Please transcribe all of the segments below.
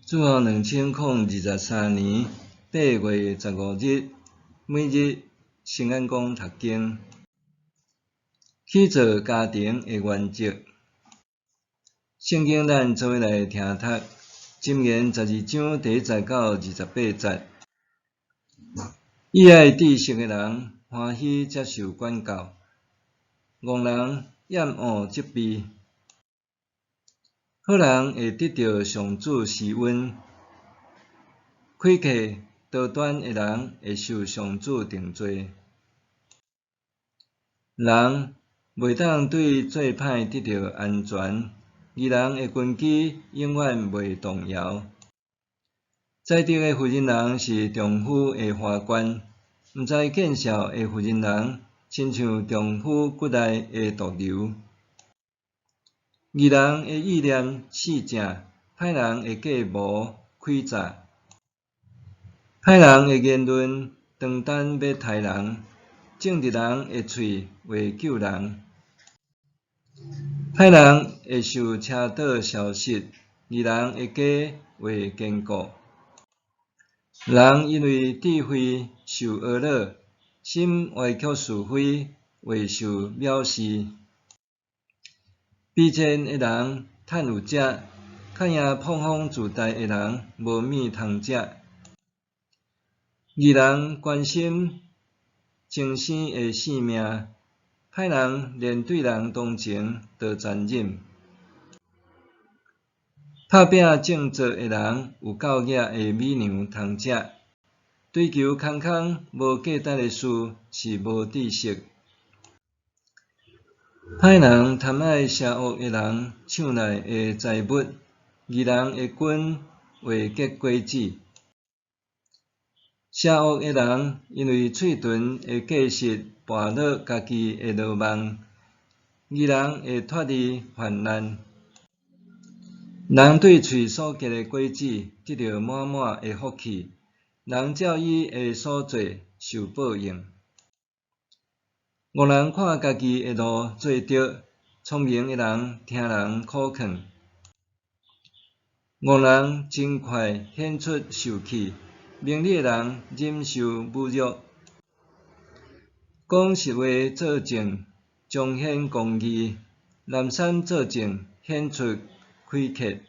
主後2023年8月15日，每日聖眼光讀經，起造家庭的原則。聖經咱做伙來聽讀，箴言12章第1節到28節。喜愛知識的人歡喜接受管教，戇人厭惡責備。好人會得著上主施恩，虧欠多端的人會受上主定罪。人袂當對做歹得著安全，義人的根基永遠袂動搖。才德的婦人人是丈夫的華冠，毋知見笑的婦人人，親像丈夫骨內的毒瘤。義人的意念四正，歹人的計謀詭詐。歹人的言論當單欲刣人，正直人的喙會救人。歹人會受車倒消失，義人的家會堅固。人因為智慧受呵咾，心歪曲是非會受藐視。卑賤的人趁有食，較贏膨風自大的人無物通食。義人關心親生的性命，歹人連對人同情都殘忍。拍拚種作的人有夠額的米糧通食，追求空空無價值的事是無知識。歹人貪愛邪惡的人搶來的財物，義人的根會結果子。邪惡的人因為喙唇的過失跋落家己的羅網，義人會脫離患難。人對喙所結的果子，得著滿滿的福氣。人照伊的所做受報應。戇人看家己的路做著，聰明的人聽人苦勸。戇人真快顯出受氣，明理的人忍受侮辱。講實話做證，彰顯公義；濫散做證，顯出虧缺。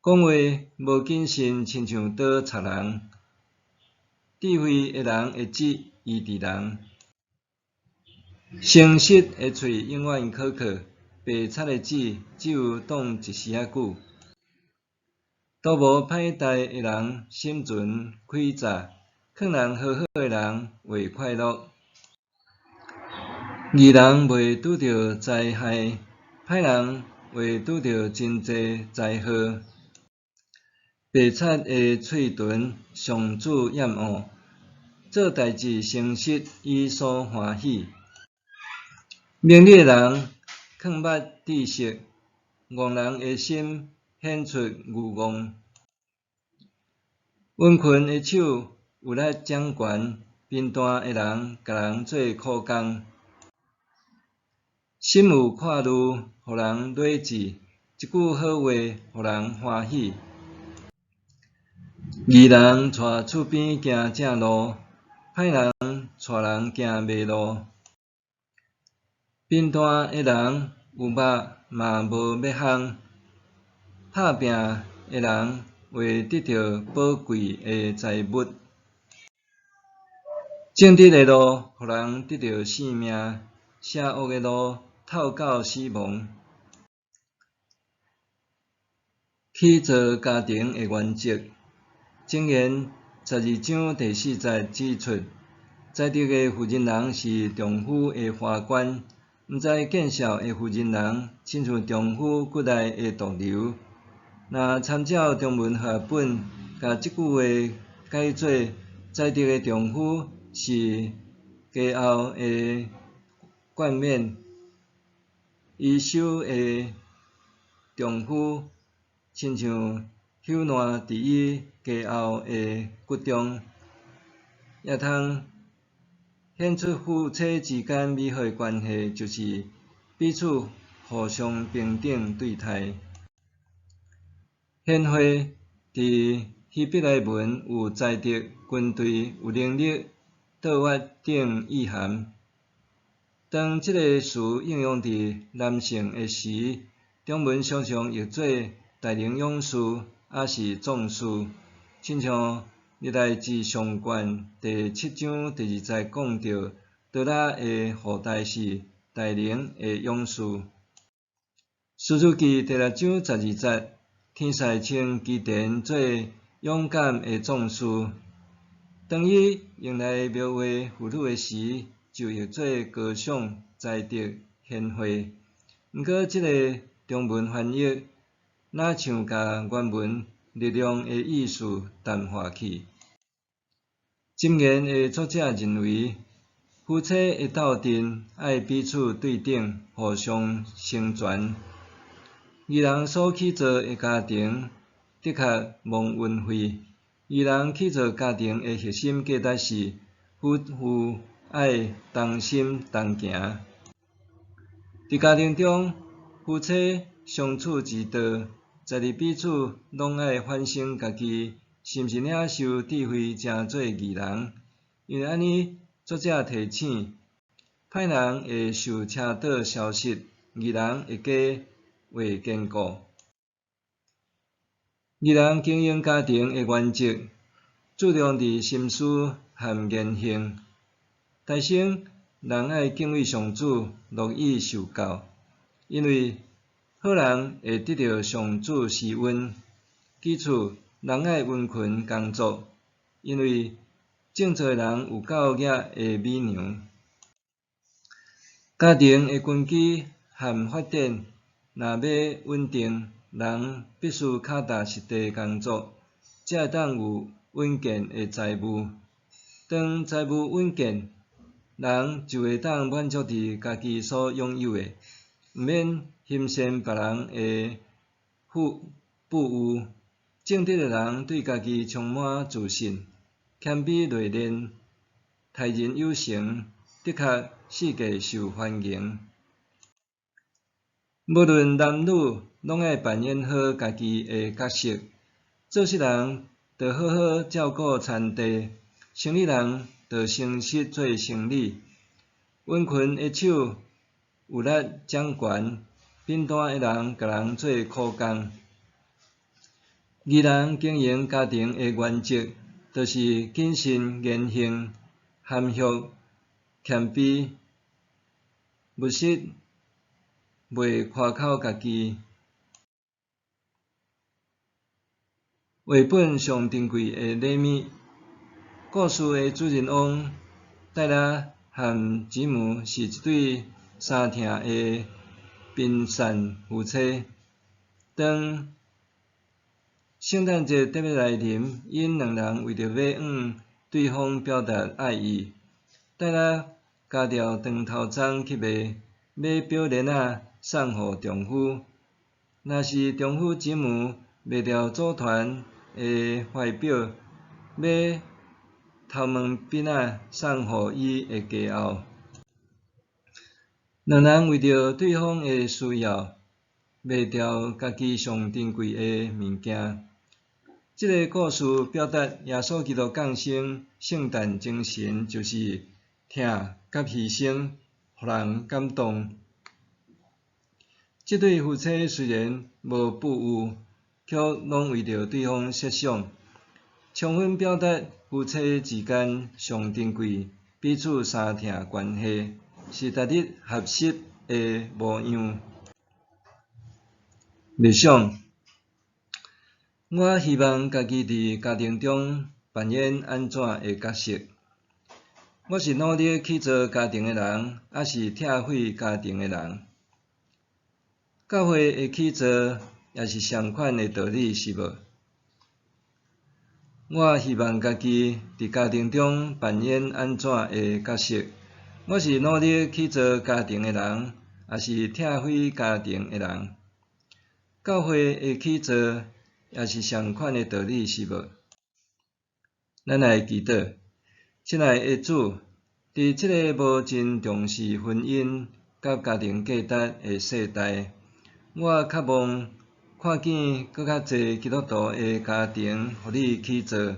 講話無謹慎，親像刀插人。智慧的人的舌醫治人。誠實的喙永遠可靠，白賊的舌只有擋一時仔久。圖謀歹代的人心存詭詐，勸人和好的人會快樂。義人袂拄著災害，歹人會拄著真濟災禍。白賊的喙唇上主厭惡，做代誌誠實伊所歡喜。明理的人囥捌知識，戇人的心顯出愚戇。殷勤的手有力掌權，貧惰的人共人做苦工。心有闊慮，予人睿智；一句好話，予人歡喜。義人帶厝邊行正路，歹人帶人行迷路。貧惰的人有肉嘛無欲烘，拍拚的人會得著寶貴的財物。正直的路，予人得著性命；邪惡的路，透到死亡。起造家庭的原則，箴言12章第4節指出，才德的婦人人是丈夫的華冠，毋知見笑的婦人人，親像丈夫骨內的毒瘤。若參照中文和合本，共這句話解做才德的丈夫是家後的冠冕，伊手的丈夫親像朽爛佇伊家後的骨中，也通顯出夫妻之間美好的關係，就是彼此互相平等對待。賢惠佇希伯來文有才德、軍隊有能力、卓越等意涵。當這个詞應用佇男性的時，中文常常譯做大能勇士，抑是壯士，親像歷代志上卷第七章第二節講著，多拉的後代是大能的勇士。士師記第六章十二節，天使稱基甸做勇敢的壯士。當伊用來描畫婦女的時，就譯做高尚、才德、賢惠。毋過，這个中文翻譯，若像共原文力量的意思淡化去。箴言的作者認為，夫妻的鬥陣愛彼此對等，互相成全。義人所起造的家庭，的確蒙恩惠。義人起造家庭的核心價值是夫婦愛同心同行。佇家庭中，夫妻相處之道，在佇彼此攏愛反省家己，是毋是領受智慧，成做義人？因為按呢，作者提醒，歹人會受車倒消失，義人的家會堅固。義人經營家庭的原則，注重佇心思和言行。提醒人愛敬畏上主，樂意受教，因為好人會得著上主施恩。其次，人愛殷勤工作，因為種作的人有夠額的米糧。家庭的根基和發展，若欲穩定，人必須跤踏實地工作，才會當有穩健的財務。當財務穩健，人就會當滿足佇家己所擁有的，毋免欣羨別人的富裕。正直的人對家己充滿自信，謙卑內斂，待人友善，的確世界受歡迎。無論男女，攏愛扮演好家己的角色。做事人著好好照顧田地，生意人著誠實做生意。殷勤的手有力掌權，貧惰的人共人做苦工。義人經營家庭的原則，就是謹慎言行、含蓄謙卑、務實，袂誇口家己。繪本上珍貴的禮物，故事的主人翁黛拉和吉姆是一對相疼的貧散夫妻。當聖誕節欲來臨，𪜶兩人為著欲向對方表達愛意，黛拉鉸掉長頭鬃去賣，買錶鏈仔送予丈夫。若是丈夫吉姆賣掉祖傳的懷錶，買頭毛辮仔送予伊的家後。兩人為著對方的需要，賣掉家己上珍貴的物件。這个故事表達耶穌基督降生聖誕精神，就是疼佮犧牲，予人感動。這對夫妻雖然無富裕，卻攏為著對方設想，充分表達夫妻之間上珍貴、彼此相疼關係，是值得學習的模樣。默想，我希望家己佇家庭中扮演按怎的角色？我是努力去做家庭的人，抑是拆毀家庭的人？教會的起造也是相款的道理，是無？我希望家己佇家庭中扮演按怎的角色？我是努力去做家庭的人，抑是拆毀家庭的人？教會的起造也是相款的道理，是無？咱來祈禱，親愛的主，佇這个無真重視婚姻佮家庭價值的世代，我渴望看見閣較濟基督徒的家庭予你起造，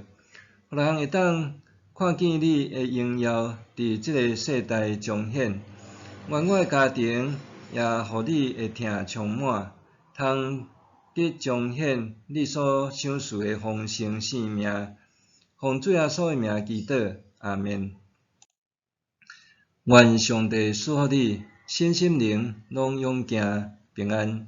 予人會當看見你的榮耀佇這个世代彰顯。願我的家庭也予你的疼充滿，通得彰顯你所賞賜的豐盛生命。奉主耶穌的名祈禱，阿們。願上帝賜福你，身心靈攏勇健平安。